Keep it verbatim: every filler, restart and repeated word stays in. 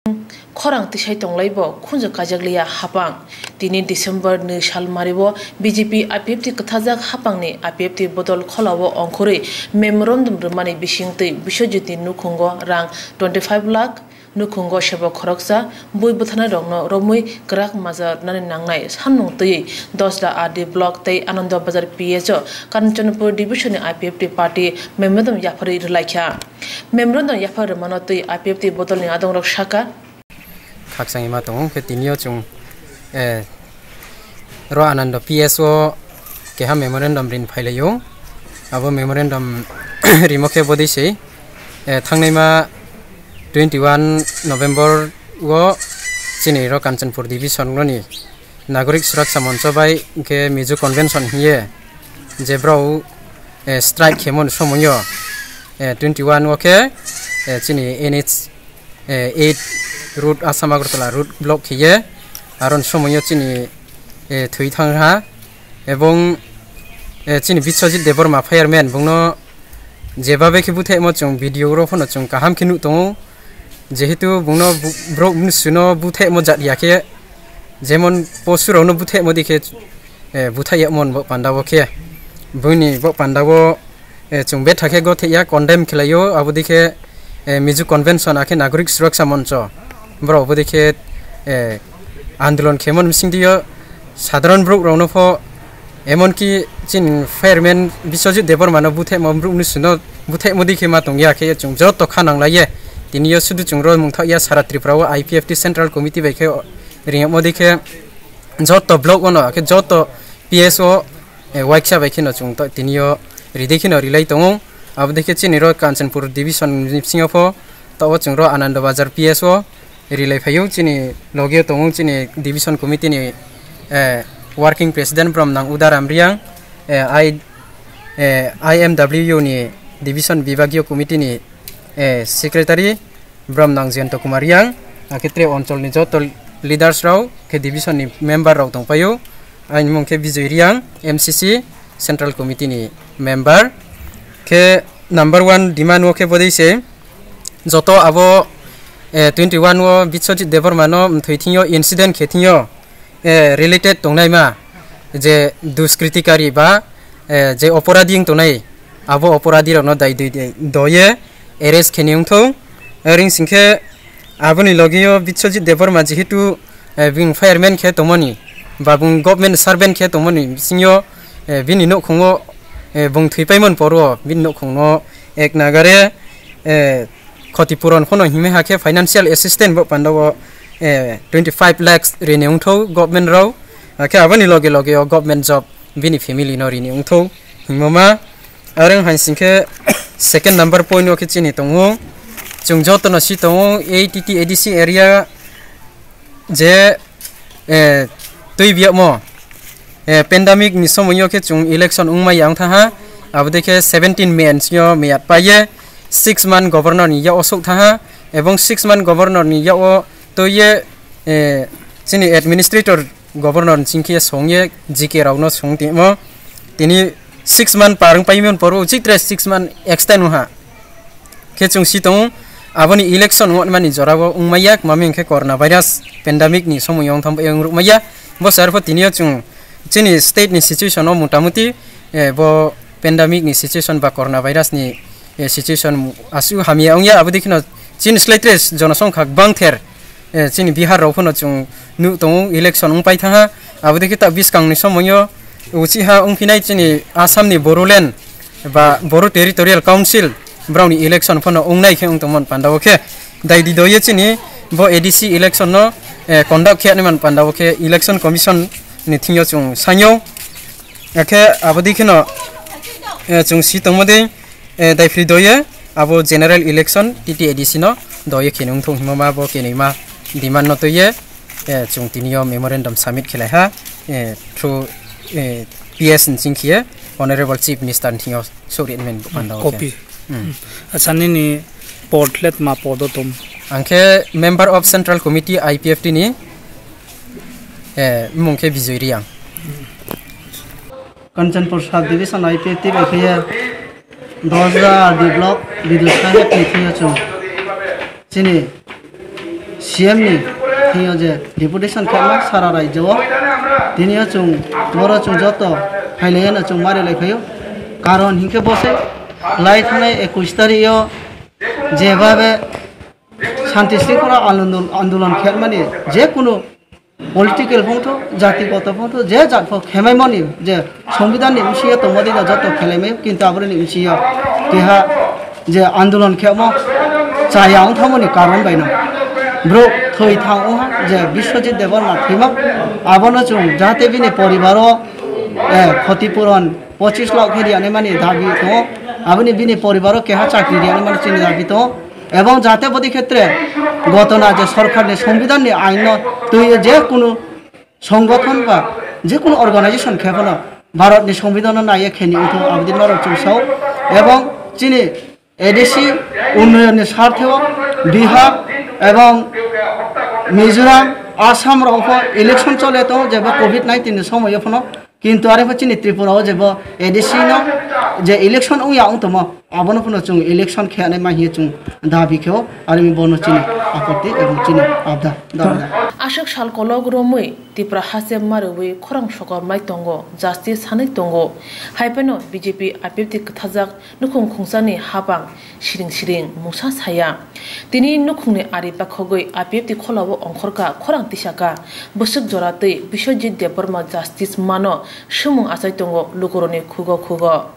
Khorang tisai tonglaibo khunju kaijakliya hapang. Tini December nwi salmario B J P I P F T kwthajak hapangni I P F T bodol kholao ongkhorwi memorandum rwmani bisingtwi Biswajitni nukhungo rang twenty five lakh, nukhungo sebo khoroksa bui bwtharnairokno romwi kwrak maja rwnani nangnai samung twiwi Dosda R D block tei Anando Bazar P S o Kanchanpur division ni I P F T party memorandum yapharwi rwlaikha. Memorandum yaphar rwmano twi I P F T bodolni adongrok sakha. Khakchangma tongo, hwnkhe tinio chwng, eh, ro Anando P S o keha memorandum rin phailaio. Abo memorandum rimo khe bodei se, eh, thangnaima twenty one November o chini ro Kanchanpur division roni Nagorik Suraksha Moncho bai hwnkhe Mizo Convention hiye je brao, eh, strike khemon somoyo, eh, twenty one o khe, eh, chini N H, eh, eight route Assam Agartala route block khiye aron somoyo chini, eh, thwi thangha ebong, eh, chini Biswajit Debbarma fireman bungno jebabe khe buthemo chwng video rok phano chwng kaham khe nuk tongo. Jehetu bungno bu-, borok mnusuno buthemo jat ya khe, jemon posu rokno buthemo di khe, eh, buthai ya mon bo panda o khe. Buni bo panda o, eh, chwng betha khe gothe ya condemn khlai o, abo di khe, eh, Mizo Convention akhe Nagorik Suraksha Moncho. Borok bo di khe, eh, andolon khemon bising di o sadharon borok rokno pho Emonki chini fireman Biswajit Debbarmano buthekma borok ni sino buthekma di khe ma tongya khe chwng joto kha nang lai ye. Tini yo sudu chwng rw mung thok ya sara Tripura o I P F T Central Committee bai khe ringmo di khe joto block o no khe joto P S O, eh, waiksa bai khe no chwng to tini yo ri di khe no ri lai tongo. Abo di khe chini rw Kanchanpur division ni bisingo pho to o chwng rw Anando Bazar P S O rilai phaio chini logio tongo chini division committee ni, eh, working president brom nang Udaram Riang, eh, I, eh, I M W U ni division bibagio committee ni, eh, secretary brom nang Jayanta Kumar Riang, akhe tre onchol ni joto leaders rok khe division ni member rok tongpaio. Aini mung khe Bijoy Riang, M C C Central Committee ni member. Khe number one demand o khe bodei se joto abo, eh, twenty one o Biswajit Debbarma no mthwi thing yo incident khe thing yo, eh, related tongnai ma je duskritikari ba, eh, je oporadi wng tongnai abo oporadi rok no dai dui dai doye arrest khe ni wng thung. Ring sing khe aboni logi o Biswajit Debbarma jehetu eh, bini fireman khe tongmani, ba bung government servant khe tongmani bisingyo, eh, bini nouhkhungo, eh, bung thwipaimani poro bini nouhkhungno ek nagare, eh, khoti puron phano himwi hakhe financial assistance bo pandao, eh, twenty five lakhs rini wngthou government rao, hakhe aboni loge loge o government job bini family no rini wngthou himoma. Areng hai singkhe second number point o khe chini tongo, chwng jotono si tongo A T T A D C area je, eh, twi biyakmo, eh, pandemic ni somoio khe chwng election wngmaya wng thaha, abodei khe seventeen May ni sio miyat paiye six month governor ni yak o sok thaha, ebong six month governor ni yak o twiye, eh, chini administrator governor ni singkhe songye G K rokno song timo, tini six month par wng paimani poro uchik tre six month extend wngha. Khe chwng si tongo, aboni election wngmani jorao wngmaya, mami hwnkhe corona virus pandemic ni somoio wngtham wng rwkmaya. Bo se arpho tini o chwng chini state ni situation o motamuti, eh, bo pandemic ni situation ba corona virus ni, eh, situation aswk hamya wngya, abo dei kheno chini slai tre jonosongkha bangther, eh, chini Bihar rok phano chwng nuk tongo, election wng pai thangha, abo dei khe ta bwskang ni somoio uchiha wngphinai chini Assam ni Bodoland ba Bodo Territorial Council, borokni election phano wngnai khe wng tongmani pandao khe, dai di doye chini bo A D C election no, eh, conduct khe ani mani pandao khe Election Commission ni thingyo chwng sanyo. Akhe abo dei kheno, eh, chwng si tongmo dei, eh, dai phri doye abo general election T T A D C no doye khe wng thung himo ma bo khe nwi ma demand no twiye. Eh, chwng tini o memorandum submit khlai ha, eh, through, eh, P S ni sing khiye Honorable Chief Minister ni thing o sori men panda o khe. Copy. Hmm. Hmm. Acha, nini pod let ma pod o tom? Ang khe member of Central Committee I P F T ni, eh, mung khe Bijoy Riang. Kanchanpur Sub Division I P F T bai khe ya Dosda R D Block, Bidus Khanat ni thing o chwng chini C M ni thwiyo je deputation khaima sara raijao, tiniyo chwng boro chwng joto phailaiya no chwng mari lai phaio. Karon hinkhe bose lai thangnai ekush tarikh o jebabe shanti shringkhola andolon, andolon khaimani je kunu political phongtho, jati koto phongtho, je jat pho khemaimani je Songbidan ni bisi yo tongma dino joto khelaimai, kintu aboni bisi yo keha je andolon khemo chaya wng thangmani karon bai no bro thwi thang wngha je Biswajit Debbarma thwima, abono chwng jahate bini poribaro, eh, khoti puron pochis lakh khe riyani mani dabi tongo, aboni bini poribaro keha chakri riyani mani chini dabi tongo, ebong jahate bodi khetre gotona je sorkar ni Songbidan ni ain no twi je kunu songothon ba je kunu organization khe phano Bharat ni Songbidan no naiye kheni wngthok aboni norok chwng sao, ebong chini A D C unnoyon ni sarthe o Bihar ebong Mizoram, Assam rok pho election chole tongo jeba covid nineteen ni somoyo phano, kintu are pho chini Tripura o jeba A D C no je election wngya wng tongmo abono phano chwng election khe anai ma hiye chwng dabi khe o, are mi bono chini apotti ebong chini abda dabi da. Aswk sal kolok romwi Tipra haste mariwi khorang sokor mai tongo, justice sanwi tongo. Hai phano B J P I P F T kwthajak nukhung khungsani habang siring siring mungsa saya. Tini nukhungni ari bakhogwi I P F T kholao ongkhorkha khorang tisaka. Bwswk jora twi Biswajit Debbarma justice mano swmung achai tongo lukurokni khugo khugo.